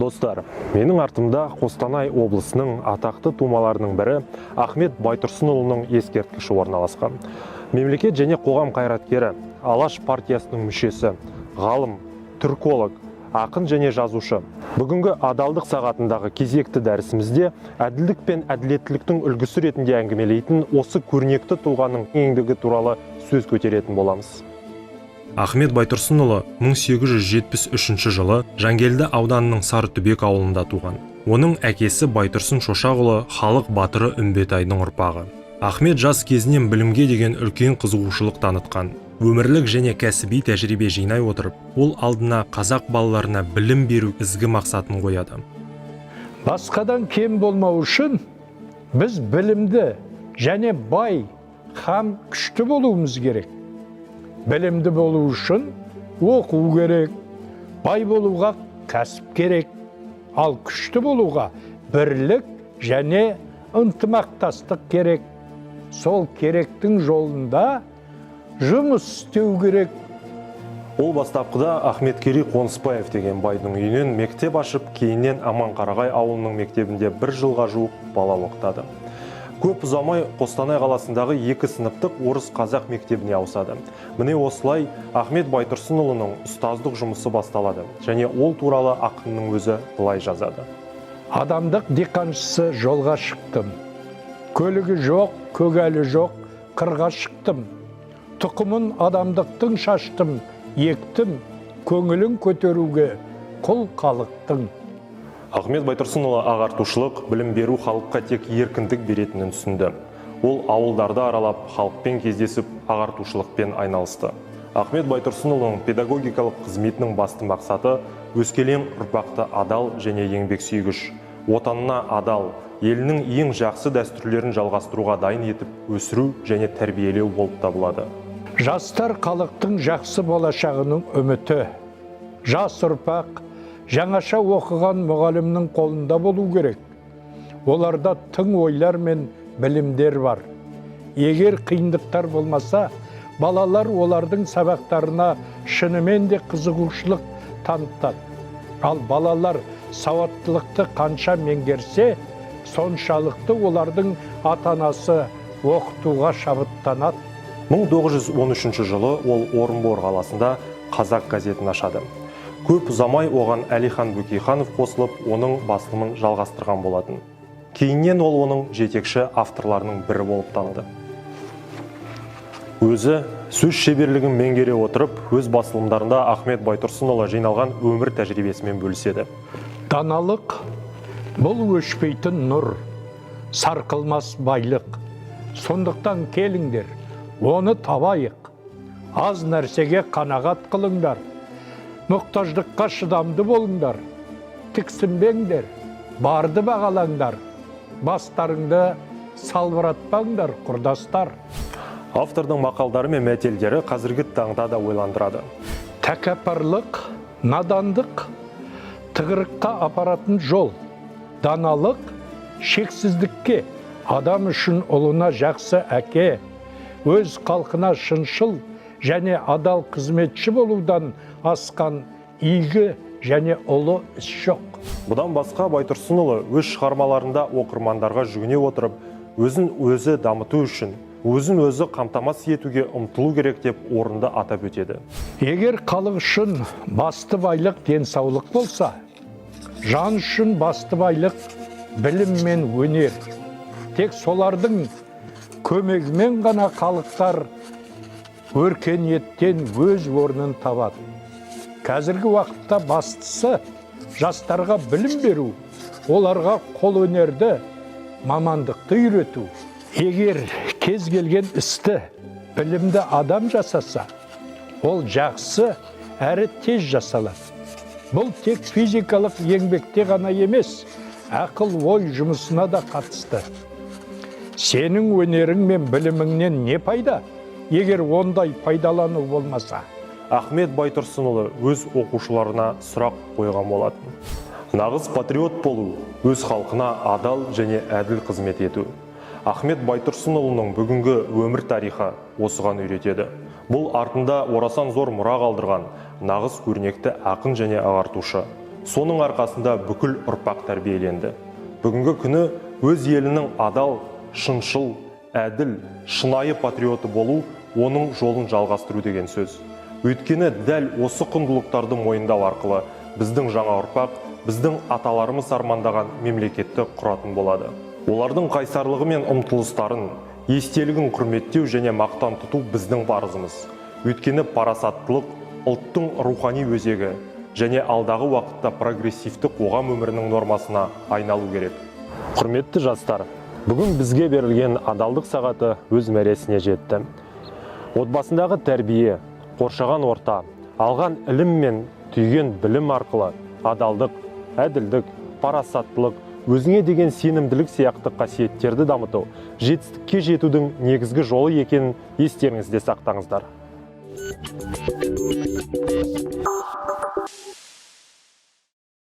Достар, менің артымда Қостанай облысының атақты тумаларының бірі Ахмет Байтұрсынұлының ескерткіші орналасқан. Мемлекет және қоғам қайраткері, Алаш партиясының мүшесі, ғалым, түрколог, ақын және жазушы. Бүгінгі адалдық сағатындағы кезекті дәрісімізде әділдік пен әділеттіліктің үлгісі ретінде әңгімелейтін осы көрнекті тұлғаның еңбегі туралы сөз көтеретін боламыз. Ахмет Байтұрсынұлы 1873 жылы Жангелді ауданының Сарытүбек ауылында туған. Оның әкесі Байтұрсын Шошақұлы халық батыры Үмбетайдың ұрпағы. Ахмет жас кезінен білімге деген үлкен қызығушылық танытқан. Өмірлік және кәсіби тәжірибе жинай отырып, ол алдына қазақ балаларына білім беру ізгі мақсатын қояды. Басқадан кем болмау үшін біз білімді және бай һәм күшті болуымыз керек. Білімді болу үшін оқу керек, бай болуға кәсіп керек, ал күшті болуға бірлік және ынтымақтастық керек. Сол керектің жолында жұмыс істеу керек. Ол бастапқыда Ахметкерей Қонысбаев деген байдың үйінен мектеп ашып, кейіннен Аманқарағай ауылының мектебінде бір жылға жуық бала оқытады. Көп ұзамай Қостанай қаласындағы екі сыныптық орыс-қазақ мектебіне ауысады. Міне, осылай Ахмет Байтұрсынұлының ұстаздық жұмысы басталады және ол туралы ақынның өзі былай жазады. Адамдық диқаншысы жолға шықтым. Көлігі жоқ, көгалі жоқ, қырға шықтым. Тұқымын адамдықтың шаштым, ектім, көңілін көтеруге құл халықтың. Ахмет Байтұрсынұлы ағартушылық, білім беру халыққа тек еркіндік беретінін түсінді. Ол ауылдарды аралап, халықпен кездесіп, ағартушылықпен айналысты. Ахмет Байтұрсынұлының педагогикалық қызметінің басты мақсаты өскелең ұрпақты адал және еңбексүйгіш, отанына адал, елінің ең жақсы дәстүрлерін жалғастыруға дайын етіп өсіру және тәрбиелеу болып табылады. Жастар халықтың жақсы болашағының үміті. Жас ұрпақ жаңаша оқыған мұғалімнің қолында болу керек. Оларда тың ойлар мен білімдер бар. Егер қиындықтар болмаса, балалар олардың сабақтарына шынымен де қызығушылық танытады. Ал балалар сауаттылықты қанша меңгерсе, соншалықты олардың ата-анасы оқытуға шабыттанады. 1913 жылы ол Орынбор қаласында «Қазақ» газетін ашады. Көп ұзамай оған Әлихан Бөкейханов қосылып, оның басылымын жалғастырған болатын. Кейіннен ол оның жетекші авторларының бірі болып танылды. Өзі сөз шеберлігін меңгере отырып, өз басылымдарында Ахмет Байтұрсынұлы жиналған өмір тәжірибесімен бөліседі. Даналық бұл өшпейтін нұр, сарқылмас байлық. Сондықтан келіңдер, оны табайық. Аз нәрсеге қанағат қылыңдар. Мұқтаждыққа шыдамды болыңдар. Тіксінбеңдер, барды бағалаңдар. Бастарыңды салбыратпаңдар, құрдастар. Автордың мақалдары мен мәтелдері қазіргі таңда да ойландырады. Тәкаппарлық, надандық тығырыққа апаратын жол. Даналық шексіздікке. Адам үшін ұлына жақсы әке, өз халқына шыншыл және адал қызметші болудан асқан игі және ұлы іс жоқ. Бұдан басқа Байтұрсынұлы өз шығармаларында оқырмандарға жүгіне отырып, өзін өзі дамыту үшін өзін өзі қамтамасыз етуге ұмтылу керек деп орынды атап өтеді. Егер халық үшін басты байлық денсаулық болса, жан үшін басты байлық білім мен өнер. Тек солардың көмегімен ғана халықтар өркениеттен өз орнын табады. Қазіргі уақытта бастысы жастарға білім беру, оларға қолөнерді, мамандықты үйрету. Егер кез келген істі білімді адам жасаса, ол жақсы әрі тез жасалады. Бұл тек физикалық еңбекте ғана емес, ақыл ой жұмысына да қатысты. Сенің өнерің мен біліміңнен не пайда, егер ондай пайдалану болмаса? Ахмет Байтұрсынұлы өз оқушыларына сұрақ қойған болатын. Нағыз патриот болу – өз халқына адал және әділ қызмет ету. Ахмет Байтұрсынұлының бүгінгі өмір тарихы осыған үйретеді. Бұл артында орасан зор мұра қалдырған нағыз көрнекті ақын және ағартушы. Соның арқасында бүкіл ұрпақ тәрбиеленді. Бүгінгі күні өз елінің адал, шыншыл, әділ, шынайы патриоты болу оның жолын жалғастыру деген сөз. Өйткені дәл осы құндылықтарды мойындау арқылы біздің жаңа ұрпақ біздің аталарымыз армандаған мемлекетті құратын болады. Олардың қайсарлығы мен ұмтылыстарын, естелігін құрметтеу және мақтан тұту біздің парызымыз. Өйткені парасаттылық ұлттың рухани өзегі және алдағы уақытта прогрессивті қоғам өмірінің нормасына айналу керек. Құрметті жастар, бүгін бізге берілген адалдық сағаты өз мәресіне жетті. Отбасындағы тәрбие, қоршаған орта, алған ілім мен түйген білім арқылы адалдық, әділдік, парасаттылық, өзіңе деген сенімділік сияқты қасиеттерді дамыту жетістікке жетудің негізгі жолы екенін естеріңізде сақтаңыздар.